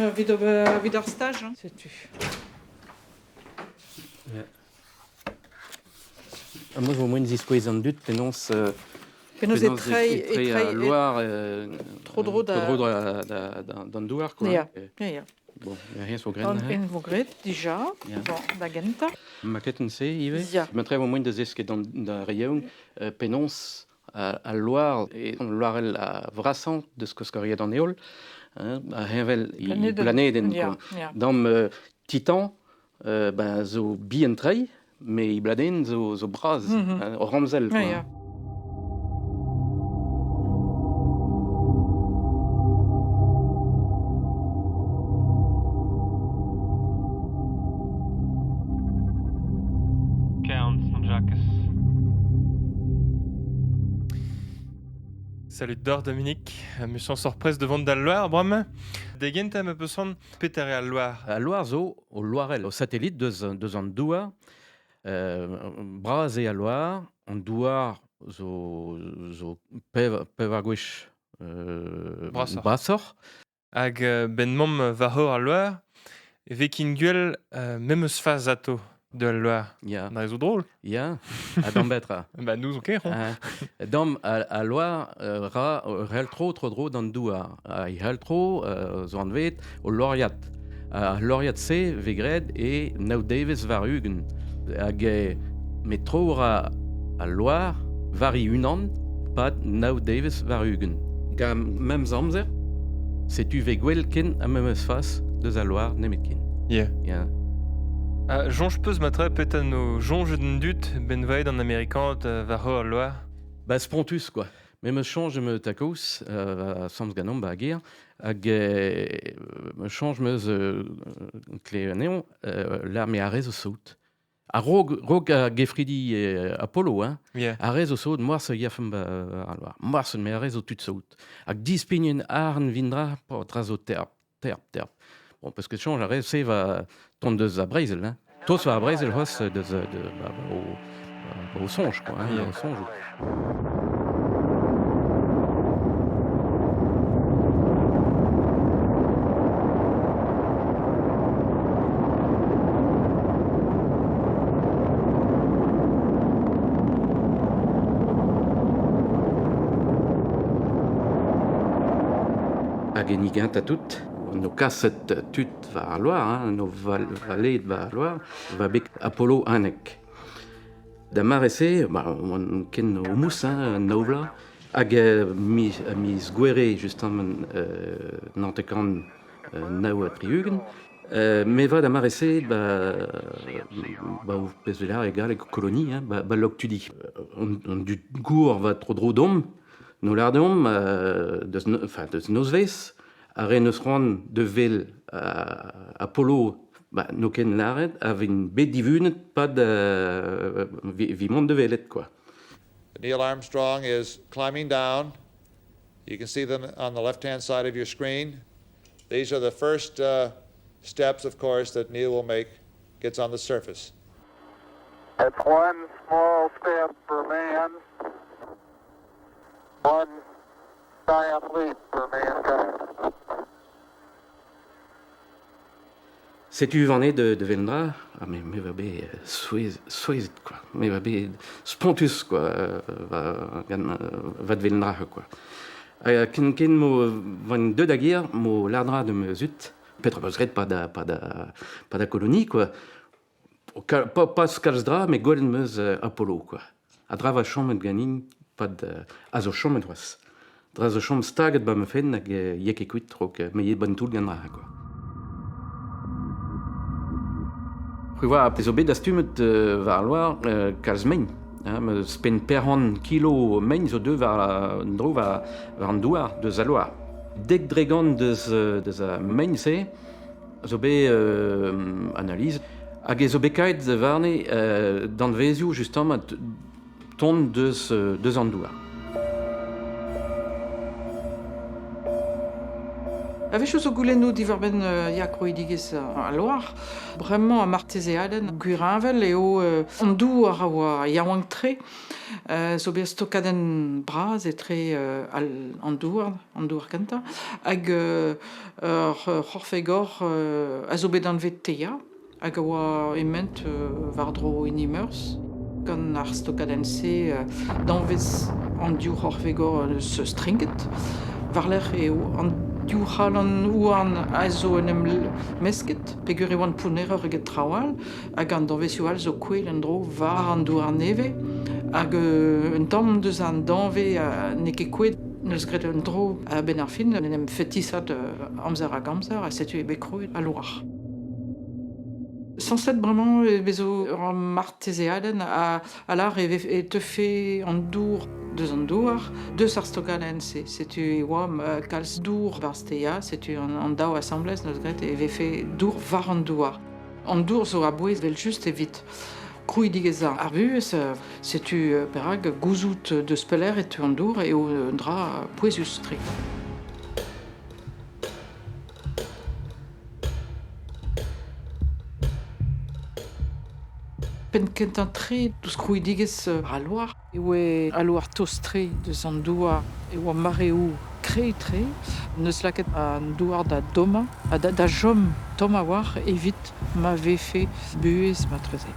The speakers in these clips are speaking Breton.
evit ober evit ar staj, hein, setu. Ya. Ha moi 'vo moaien ziskouez an dud penaos Penaos e treiñ e treiñ al loar tro-dro da tro-dro da d'an douar quoi. Ya, ya, ya. Bon, rien zo graet neuze. En vo graet dija, bon, da gentañ. Maketenn-se ivez. Ya. Ma vo moaien da zeskiñ d'ar re yaouank penaos al loar eo an loarell vrasañ deus koskoriad an heol, hein, heñvel he blanedenn quoi. Dam Titan ben zo bihan-tre, met he bladenn zo, zo bras, hein, o ramzel quoi. Ya, ya. Salut deoc'h Dominique, me sens prest de vont d'al loar bremañ. Da gentañ ma peus c'hoant petra eo al loar? Al loar zo o loarell, o satellit deus, deus an douar. Bras eo al loar, an douar zo, zo pevar gwech Brasoc'h. brasoc'h. Hag benn mamm war al loar e vez kin gwell memes fas ato de al loar. Ya. Na zo drôle. Ya, ha dam betra. Ba nous zo ker, hein. Dam al loar ra rel tro tro-dro d'an douar. Ha hel tro zo anvet o loriad. Ar loriad-se vez graet e nav devezh war-ugent. Hag met tro ra al loar war e-unan pad nav devezh war-ugent. Gant memes amzer, setu vez gwell ken ha memes fas deus al loar nemetken. Yeah. Yeah. Ha soñj 'peus matre petra 'no soñjet an dud 'benn vaet an Amerikaned war al loar? Ba spontus quoi. Me 'meus soñj em takoz asambl ganeomp ba gêr hag me soñj 'meus klevet anezhañ lâr me ar re zo saout. A-raok raok ar gefridi Apollo, hein, ar re zo saout, morse yafemp ar loar. Morse, mais ar re zo tud saout. Hag dispign arn vindra, dra zo terp, terp, terp. Bon, parce que change ar re-se va tont deus a Breizh, hein. Tost war Breizh c'hoazh deus de, ba, ba, o, o soñj, quoi, hein, o soñjoù. Hag en igent ha tout, no kaset tud war ar loar, hein, no valeet war ar loar, va bet Apollo 11. Da mare-se, ba, oan ken o mous, hein, nav vloaz, hag miz, miz Gouere, justement, 99 49, me va da mare-se ba, ba o pezh e galleg colonie, hein, ba, ba Loctudi. An dud gour va tro-dro domp, no lâr deomp, deus, enfin, deus nozvezh, ar re neus c'hoant da wel Apollo ba, n'o ken lâret, a vin bet divunet pad vi mont da welet, quoi. Neil Armstrong is climbing down. You can see them on the left-hand side of your screen. These are the first steps, of course, that Neil will make, gets on the surface. It's one small step for man, one giant leap for mankind. Setu vannet de Vendra, ah me, me va bet souezhet quoi, me va bet spontus quoi, va gant va de Vendra quoi. Ken ken mo van deuet da gêr, mo lardra de ma zud, petra 'peus graet pa da pa da pa da colonie quoi. Pas kalz dra, met gwelet 'm eus Apollo quoi. Ha dra va chomet ganin pad a zo chomet c'hoazh. Dra zo chom staget ba ma fenn hag ya ket kuit raok me eo ban toull gant dra quoi. C'hwi 'oa pezh zo bet dastumet war al loar kalz mein. Hein, ouzhpenn 400 kilo mein zo deuet war an dro war an douar deus al loar. 10% deus, deus ar mein-se zo bet analizet hag ez zo bet kaet warne danvezioù justement tont deus, deus an douar. A-wechoù zo goulennoù diwar-benn ya krouidigezh al loar. Bremañ ar martezeadenn gwirheñvel eo an douar a oa yaouank-tre. Zo bet stokadenn bras etre an douar, an douar kentañ, hag ur c'horfegor a zo bet anvet Theia, hag a oa ement war-dro hini Meurzh. Gant ar stokadenn-se danvez an div c'horfegor eus strinket. War-lerc'h eo an div c'halan houarn a zo en em mesket, peogwir e oant pounneroc'h eget traoù all, hag an danvezioù all zo kouezhet en-dro war an douar nevez. Hag un tamm deus an danvez n'eo ket kouezhet, n'eus graet un dro a-benn ar fin, en em fetisat amzer hag amzer, ha setu eo bet krouet al loar. Sañset bremañ e vezo ur martezeadenn a lâr e teufe an dour deus an douar, deus ar stokadenn-se. Setu e oa kalz dour barzh Theia, setu an daou asambles neus graet e vefe dour war an douar. An dour zo a-bouez evel-just evit krouidigezh ar vuhez. Setu perak gouzout deus pelec'h e teu an dour eo un dra pouezus-tre. Penn-kentañ-tre deus krouidigezh al loar e oa al loar tost-tre deus an douar e oa mareoù kreñv-tre. N'eus lakaet an douar da dommañ ha da chom tomm a-walc'h evit ma vefe buhez marteze.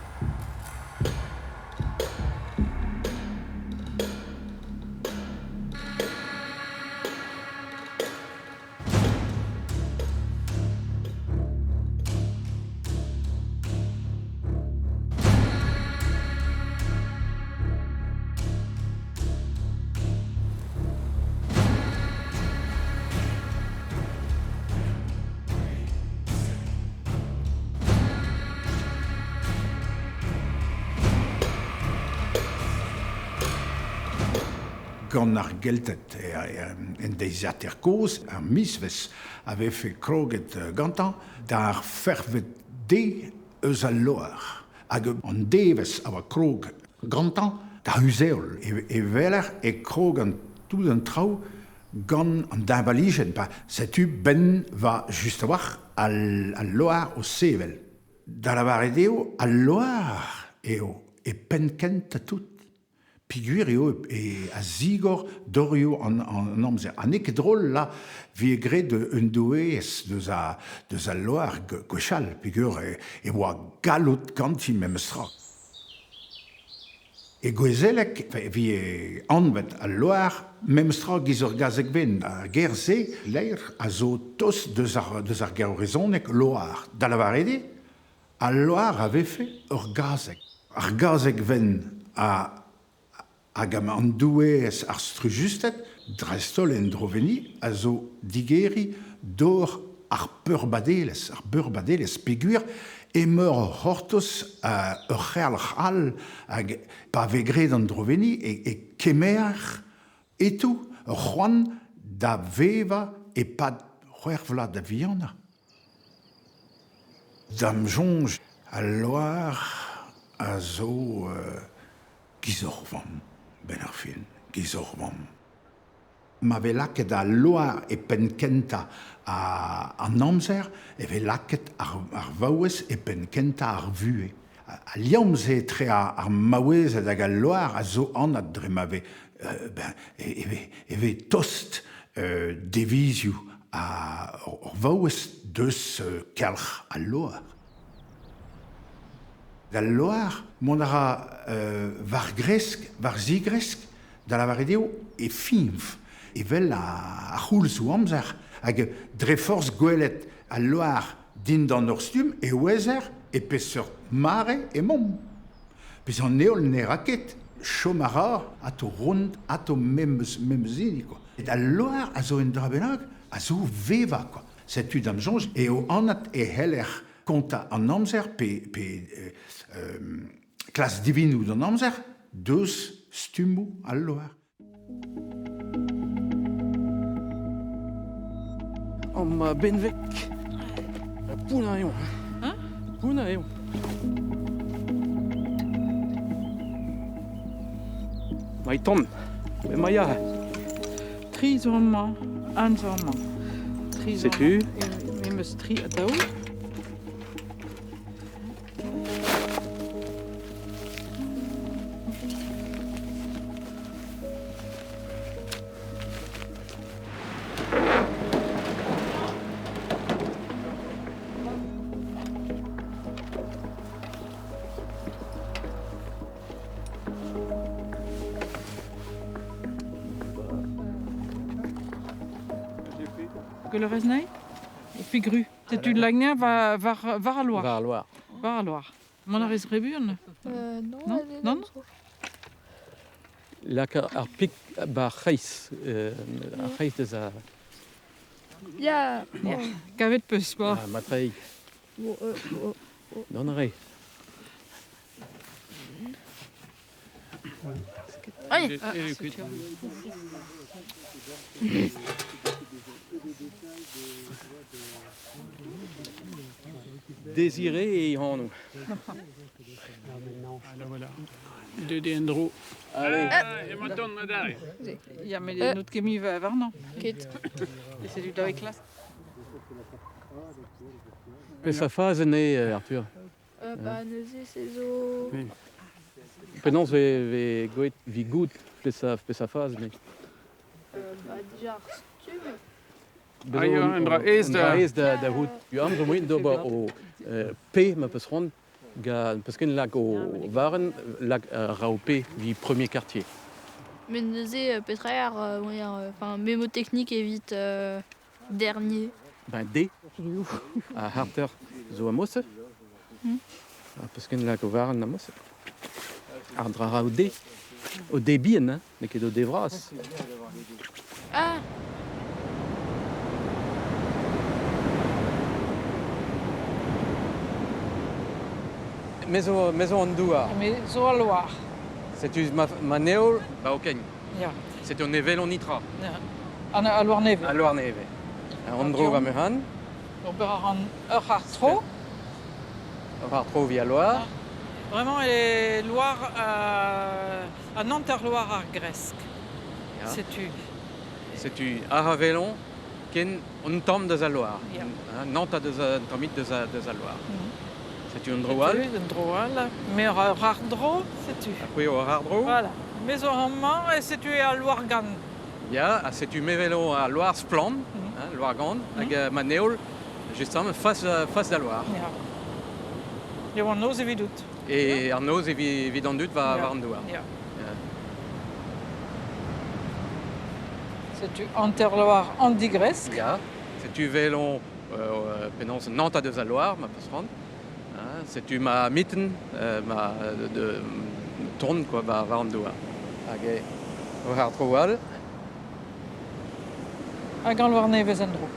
Gant ar Gelted en deiziataer kozh, ar mizvezh a vefe kroget gantañ d'ar fervet de eus al loar. Hag an devezh a oa krog gantañ da kuzh-heol. E weler e krog an tout an traoù gant an deñvalijenn. Pa setu benn va just a-walc'h al loar o sevel. Da lavaret eo al loar eo e penn-kentañ tout. Peogwir eo e a zigor dorioù an amzer. Ha n'eo ket drol là 'vije graet un doueez deus a deus al loar gwechall peogwir e oa galloud ganti memestra. E gouezeleg e vije anvet al loar memestra giz ur gazeg wenn. Ar ger-se, leir, a zo tost deus ar deus ar ger brezhoneg loar. Da lavaret eo, al loar a vefe ur gazeg. Ar gazeg wenn a hag an doueez ar strujusted, dreist-holl en droveni, a zo digeriñ dor ar peurbadelezh, ar beurbadelezh peogwir emeur o c'hortoz ur c'herlc'h all hag pa vez graet an droveni e kemer etoù ur c'hoant da vevañ e-pad c'hwec'h vloaz da vihanañ. Da'm soñj, al loar a zo giz ur vamm, 'benn ar fin, giz ur vamm. Ma vez lakaet al loar e penn-kentañ an amzer e vez lakaet ar vaouez e penn-kentañ ar vuhez. Al liamm-se etre ar maouezed hag al loar a zo anat dre ma vez ben, e vez tost devizioù ur vaouez deus kelc'h al loar. D'al loar, mont a ra war gresk, war zigresk, da lavaret eo e fiñv, evel ar c'houlzoù amzer. Hag dre forzh gwelet al loar dindan ur stumm e ouezer e peseurt mare emaomp. Pezh an heol ne ra ket, chom a ra atao ront, atao memes memes hini kwa. Et al loar a zo un dra bennak a zo vevañ kwa. Setu da'm soñj eo anat e c'heller kontañ an amzer pe pe klas divinoù d'an amzer deus stummoù al loar. Am benveg. Pounner eo. Hein? Pounner eo. Ma ton. Ma ya. Tri zo amañ, un zo amañ. Tri Setu. Me meus tri atav. Gwell nei E figru. Setu lagner war, war, war a loar. War a loar. War a loar. Mont a rez rebun? Non, Non, allez, non. d'am tro. Lak ar pik ba c'hreiz, ar c'hreiz deus a... Ya. Ya. Kavet peus, ba. Ah, matrei. Bon, oh. Don a re. Allez. Ah, setu. Désiré e hano. Alors voilà. Deux dendro. Allez. Ya, met n'out ket mi war warnañ. Ket. E setu da klas. Pe sa phase ne, Arthur. Ba, neuze, se zo... Penaos ve, ve goet vi gout pe sa, pe sa phase ne. Ba, dija ar stumm. Ah, ya, un dra aes da- Un dra aes da, da vout. Ur am zo moien d'ober o P ma peus c'hoant, ga, peus ken lak o varen, lak ra o P vi premier quartier. Mais neuze, petra eo ar moyen, enfin, mémotechnique evit dernier. Ben D, a harter zo a mosse. Ha peus ken lak o varen a mosse. Ar dra ra o D. O D bihan, hein, n'eo ket o D vras. Ah. Me zo, me zo an douar. Me zo a loar. Setu ma, ma neol, ba o ken. Ya. Setu an evel an itra. Ya. An a loar neve. A loar neve. An dro va mehan, Ober ar an ur ar tro. ur ar tro vi a loar. Vraiment, e loar an hanter-loar ar gresk. Ya. Setu. Setu ar a velon ken un tamm deus a loar. Ya. Hein, Nant a deus a, un tammit deus a, deus a loar. Setu un dro all. Setu, un dro all. Me ur ar dro, setu. A kwe ur ar dro. Voilà. Me zo amañ e setu e a loar gant. Ya, a setu me velo a loar splann, hein, loar gant, hag ma neol, justement, face, face da loar. Ya. Eo an noz evidout. E ar noz evit, evit an dud va, Ya. war an douar. Ya. Ya. Setu hanter-loar an digresk. Ya. Setu velon penaos Nant a deus a loar, ma peus c'hoant. Hein, setu ma mitten, ma de, tourne quoi, war, war an douar. Hag e ur ar tro all. Hag an loar nevez en dro.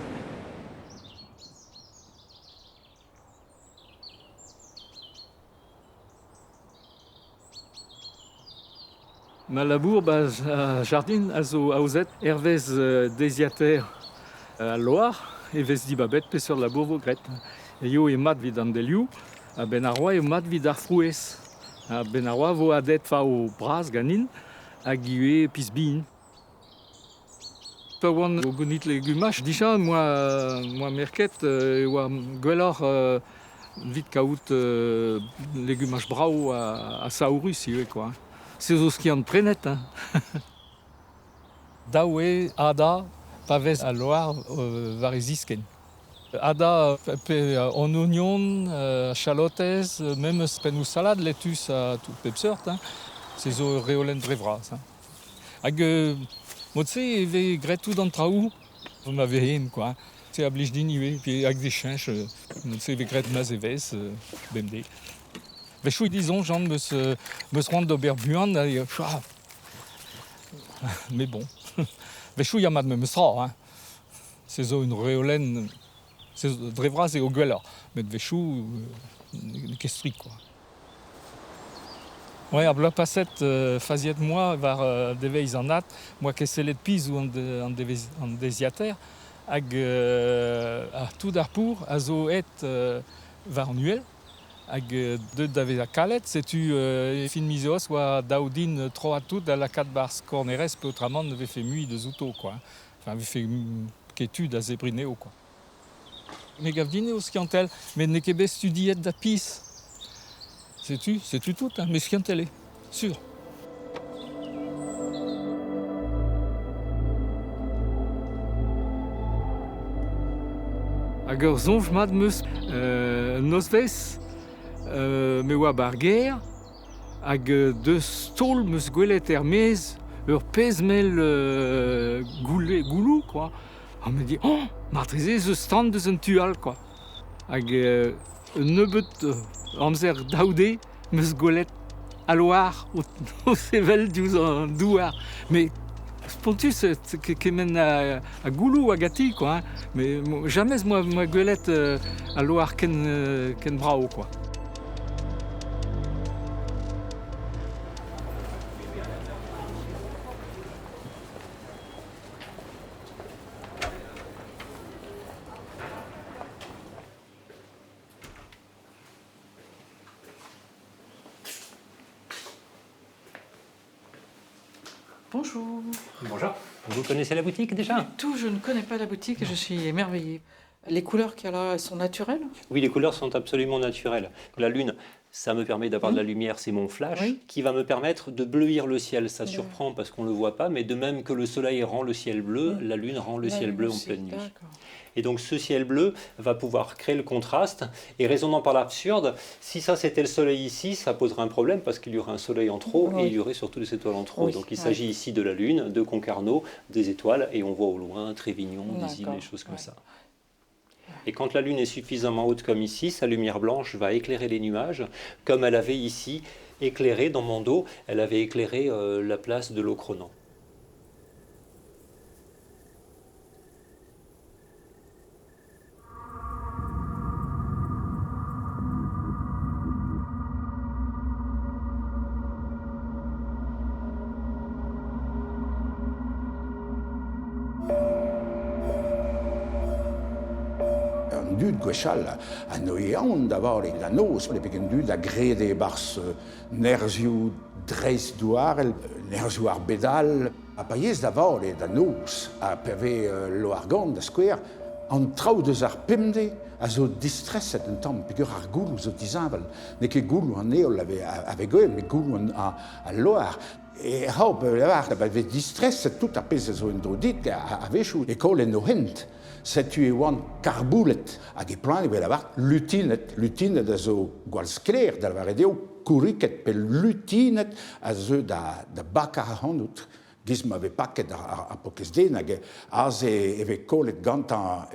Ma labour ba a jardin a zo aozet hervez deziater a loar e vez dibabet peseurt labour vo gret. E eo e mat vid an delioù, a ben ar oa eo mat vid ar frouez. A ben ar oa vo adet fa o braz ganin hag ivez piz bihan. Pa oan o gounit legumaj, dija moa, moa merket e oa gwelloc'h vit kaout legumaj brao a saourus ivez, quoi. Se zo skiant prenet, hein. Daou eo ada pa vez a loar war e zisken. Ada pe an oignon, chalotez, memes pennoù salad, lettuce a tout pep seurt, hein. Se zo reolenn dre vras, hein. Hag mod-se e vez graet tout an traoù, ma vez hen, quoi. Se a blij din ivez, pe hag de cheñch, mod-se e vez graet ma'z e vez, bemdez. Wechoù dizon, Jean, meus, meus c'hoant d'ober buan, hag, ah. Mais bon. Wechoù ya mat me meus tra, hein. Se zo un reolenn, se zo, dre vras eo gwelloc'h. Met wechoù, ne ket strik, quoi. Ouais, ar bloaz paset faziet moa war deveiz an at, moa ket sellet piz ou an, de, an, devez, an deziater, hag ar tout ar pour a zo et war an uhel, hag deut da vez a kalet, setu fin mizeoz oa daoudin tro a tout da lakaat bar skornerez peotramant ne vefe mui deus outo, quoi. Enfin, vefe ket tu da zebriñ anezho kwa. Me gav din eo skiantel, met n'eo ket bet studiet da pizh. Setu, setu tout, hein, met skiantel eo, sur. Hag ur soñj mat 'm eus un nozvezh me oa 'ba ar gêr hag deus taol 'm eus gwelet er-maez ur pezh mell gouloù kwa. Ha me di oh marteze ez eus tan deus un tu all kwa. Hag un nebeud amzer daou deiz 'm eus gwelet al loar o sevel diouzh an douar. Mais spontus kement a gouloù hag ati quoi. Hein. Mais jamais 'moa 'moa gwelet al loar ken brav quoi. Bonjour. Bonjour. Vous connaissez la boutique déjà? Du tout, je ne connais pas la boutique et je suis émerveillée. Les couleurs qu'il y a là, elles sont naturelles? Oui, les couleurs sont absolument naturelles. La lune, ça me permet d'avoir de la lumière, c'est mon flash, qui va me permettre de bleuir le ciel. Ça surprend parce qu'on ne le voit pas, mais de même que le soleil rend le ciel bleu, la lune rend le La ciel lune bleu en aussi, pleine nuit. d'accord. Et donc ce ciel bleu va pouvoir créer le contraste. Et raisonnant par l'absurde, si ça c'était le soleil ici, ça poserait un problème parce qu'il y aurait un soleil en trop et il y aurait surtout des étoiles en trop. Donc il s'agit ici de la lune, de Concarneau, des étoiles, et on voit au loin Trévignon, des îles, des choses comme ça. Et quand la lune est suffisamment haute comme ici, sa lumière blanche va éclairer les nuages, comme elle avait ici éclairé dans mon dos, elle avait éclairé la place de Locronan. An dud gwechall a noe aon da vare da noz, e pegen dud a grede e-barzh nerzhioù dreistdouarel, nerzhioù ar bedal, ha pa yez da vare da noz, ha pa vez loar-gant da skouer, an traoù deus ar pemdez a zo distreset un tamm, peogwir ar gouloù zo disheñvel. N'eo ket gouloù an heol a vez gwell, met gouloù al loar. E c'haop lavar, pa vez distreset tout ar pezh a zo en-dro dit, a-wechoù e koll en o hent. Setu e oant karboulet, hag e plan e vez lavar lutinet. Lutinet a zo gwall sklaer, da lavaret eo kouriket pe lutinet a zeu da bakañ ac'hanout. Giz ma vez paket ar pokez den, hag aze e vez kollet gantañ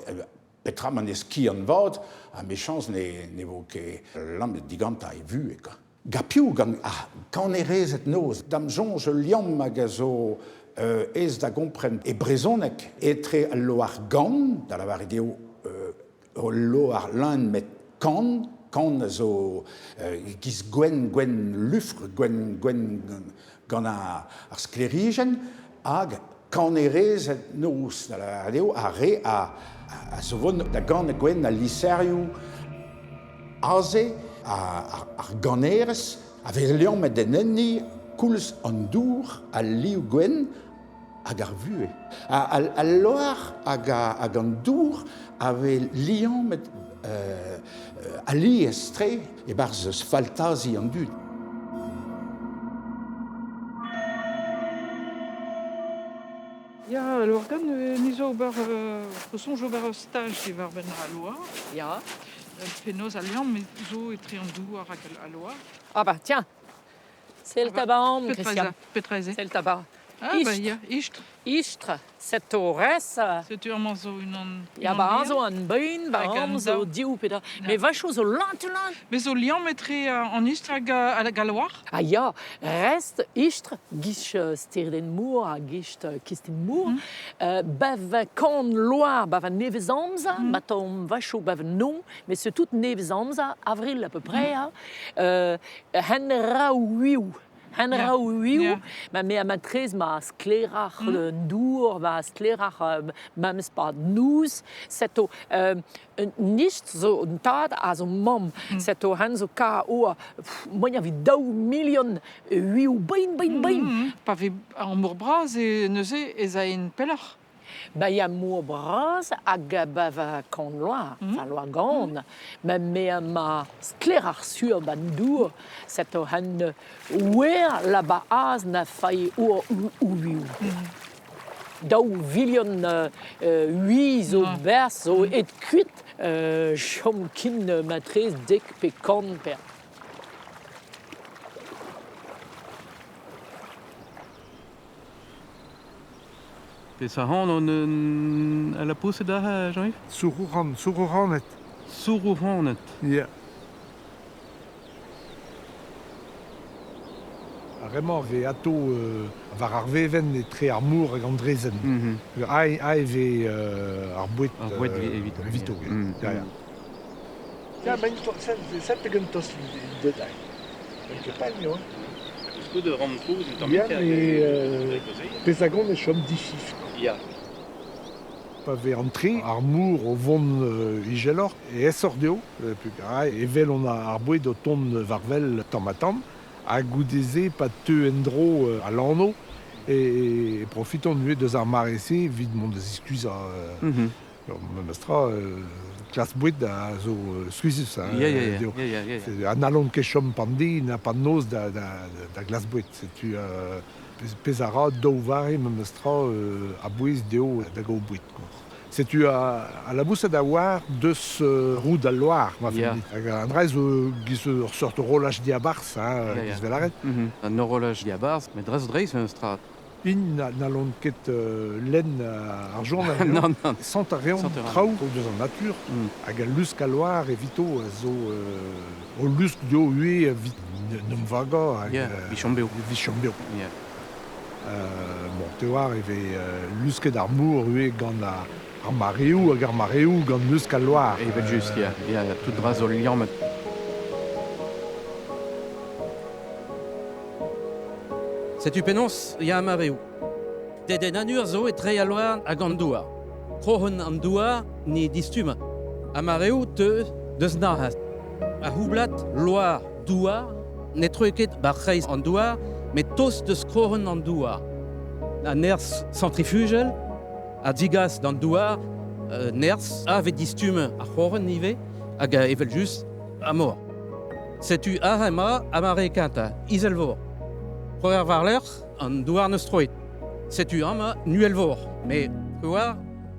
petra ma n'ez skiant vat, ha mechañs ne vo ket lammet digantañ e vuhez, quoi. Gant piv gant ar kanerezed noz, da'm soñj ul liamm hag a zo aes da gompren e brezhoneg etre al loar gann, da lavaret eo ul loar leun met kan, kan a zo giz gwenn, gwenn lufr, gwenn, gwenn gant ar sklêrijenn, hag kanerezed noz, da lavaret eo ar re a zo vont da gan gwenn al liserioù aze, ar ganerez a vez liammet en enni koulz an dour, al liv gwenn hag ar vuhez. Al loar hag an dour a vez liammet alies-tre e-barzh eus faltazi an dud. Ya, loar-gann, ni zo ober, o soñj ober ur staj diwar-benn al loar. Ya. Penaos al liamm zo etre an douar hag al loar. Ah bah tiens, c'est le tabac, Christian. Petra ez eo? C'est le tabac. Ah bah ya, istr. Istr, setu rez. Setu amañ zo unan. Ya, ba zo an beun, ba Hag an zo daou. div pe da. Mais vachoù zo lant lant. Mais zo liamm etre an istr hag hag al loar? Ah ya, rest istr, giz sterden mour ha giz kistin mour, bav kan loar, bav an nevez amzer, ma tamm vachoù bav non, mais c'est tout nevez amzer, avril à peu près, hein. Hen raouioù. Hen raouioù, ma me a matrez ma sklêrac'h dour, ma sklêrac'h memes pa nouz, seto nicht zo un tad a zo mamm, seto hen zo ka oa, moia vi daou milion uioù bein, bein, bein. Pa vez an mor bras e neuze ez a en pelloc'h. Ba ya mor bras hag ba va kan loar, enfin loar gant, ma me ma skler ar sur ban dour, set o hen wer la ba az na fai ur ouviou. Daou vilion ui zo berz zo et kuit chom kin matrez dek pe kan per. Pe sa han on a la pousse da, Jean-Yves? Sourouhanet. Sourouhanet. Ya. Ar ve ato war ar veven etre ar mour hag an drezen. Ai ve ar bouet evito. Ya, ya. Ja, ben set tos deut ai. Ket pal mio, hein. Eus de ramtrouz un tamm Ya, mais pezagon e chom difif. Ya. Pa ve antre ar mour o vont igelor e esor deo, evel on ar bouet o ton varvel tamm a tamm, a goudeze pa teu endro a l'anno e profiton nuet deus ar marese vid mont deus iskuza mestra klas bouet a zo skuizus. Ya. An alon ket chom pandi na pan noz da glas bouet. Setu pez a ra daou vare mestra a bouez deo da gao bouet. Setu a la bousa da war deus roud al loar, ma yeah. Hag an dra zo giz ur sort rolaj diabarz, hein, giz velaret. An horolaj diabarz, met dres dreiz un strat. In n'allon ket len ar journal. Non, non. Sant a reont traoù deus an natur, hag al lusk al loar evito a zo o lusk dio ue evit n'em vaga. Yeah, vichon beo. Vichon beo. Yeah. Bon, te war e ve lusket ar mour ue gant ar mareoù hag ar mareoù gant lusk al loar. Evel just, ya, ya, tout dra zo liammet. Setu penaos ya mareoù. Deden anur zo etre al loar hag an douar. Krohon an douar ni distum. A mareoù te deus nahas. A houblat loar douar ne troe ket bar c'hreiz an douar, met tost deus krohon an douar. A nerzh centrifugel, a digas d'an douar, nerzh a vet distum ar c'hrohon ivez, hag evel just a mor. Setu ar ema a mare kenta, izelvor. C'hoer war-lerc'h an douar neus troet. Setu ama nuelvor. Mais c'hoer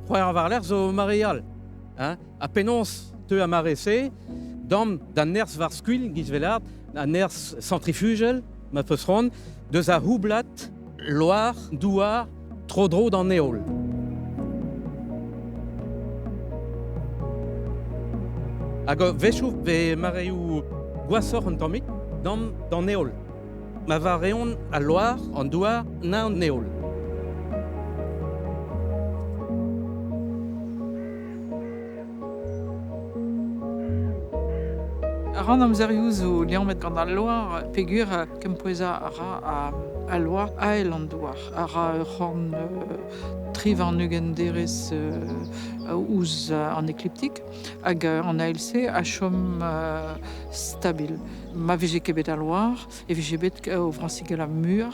war-lerc'h zo mare all. Hein? A penaos teu a mare se, dam d'an nerzh war skuilh, giz velard, an nerzh centrifugel, ma peus ron, deus a houblat, loar, douar, tro-dro d'an heol. Hag wechoù ve mareoù gwasoc'h an tammig, dam d'an heol. Ma va reont al loar, an douar, na an heol. Ar an amzerioù zo liammet gant al loar, pegur kempoueza a ra a loar ael an douar. A ra ur c'horn tri warn-ugent derez ouzh an ekliptik hag an ALC a chom stabil. Ma vije ket bet al loar, e vije bet o vrañsigell a mur,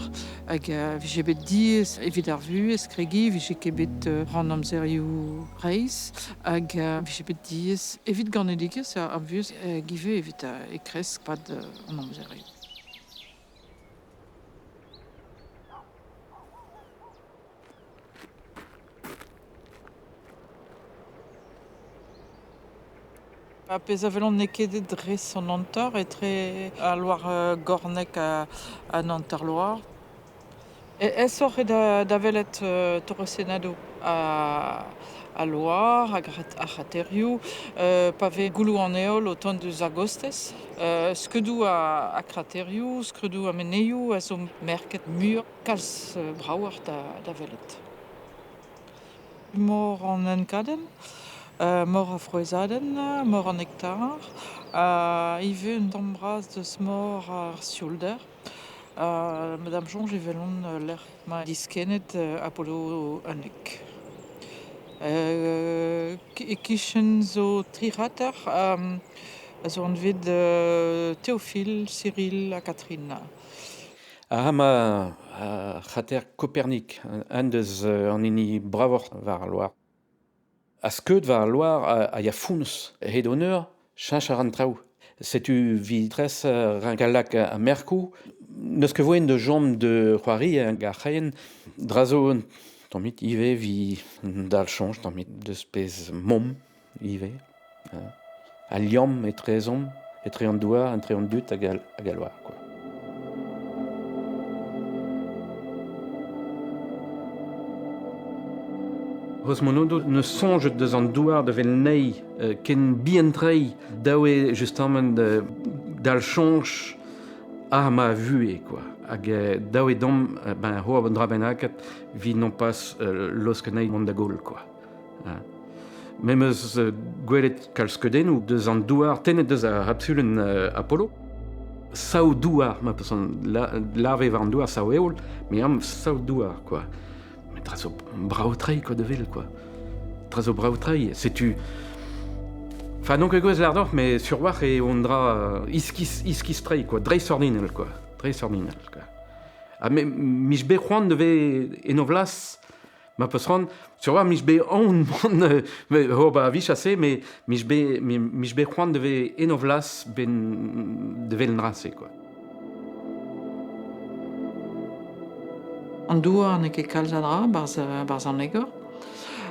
hag vije bet diaes evit ar vuhez kregi, vije ket bet ran amzerioù reizh, hag vije bet diaes evit ganedigezh ar vuhez give evit e kresk pad an amzerioù. A pez a velon n'eo ket dres an anter etre a loar gornek a an anter loar. E esoc'h eo da velet torresenado a loar, hag ar c'haterioù, pa vez gouloù an heol o tont deus ar gostez, skedoù a kraterioù, skedoù a meneioù a zo merket mur kalz braouar da velet. Mor an enkadenn, mor a frouezhadenn, mor an hektar, ivez un tamm bras deus mor ar sioulder. Madame Jonge evelon lec'h ma diskennet Apollo 11. E kichen zo tri rater, a zo anvet Théophile, Cyril ha Catherine. Ha ma a c'hater Kopernik, an deus an hini bravoc'h war al loar. A skeud war al loar a ya founs hed honneur, cheñch a ran traoù. Setu vi tres rinkalak a merkou. Neus ket voen de jom de c'hoari hag ar c'haen drazo tammit ivez vi dal soñj tammit deus pezh mom ivez. A liamm etrezomp, etre an douar, entre an dud hag al loar, quoi. Rosmonodo ne soñj deus an douar de vel nei ken bihan-tre daoue justement dal soñj ar ma vue, quoi. Hag daoue dom ben ho an dra bennaket vi non pas loskenei mont da gaol, quoi. Mem eus gwelet kalz skeudennoù deus an douar tennet deus ar c'hapsulenn Apollo. Sao douar, ma peus an lave war an douar sao eol, me am sao douar, quoi. Met tra zo brav-tre, quoi, de vel, quoi. Tra zo brav-tre, setu... Enfin, non ket gwez lardoc'h, mais sur war e on dra iskis, iskis-tre, quoi, dreist-ordinal, quoi. Dreist-ordinal, quoi. Ha me, mich bet c'hoant de ve enovlas, ma peus c'hoant, sur war mich bet aon mont, ho ba vich ase, mais mich bet, mich bet c'hoant de ve enovlas ben de vel nrase, quoi. An douar n'eo ket kalz a dra, barz an egor.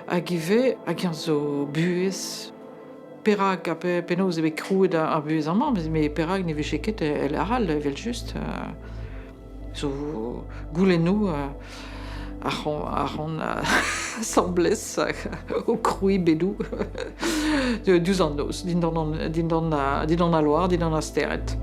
Hag ivez, hag an zo buhez. Perak ha penaos eo bet krouet ar buhez amañ, met perak ne vije ket el aral, evel just. Zo goulennoù ar c'hon asambles o krouiñ bedoù diouzh an noz, dindan al loar, dindan ar stered.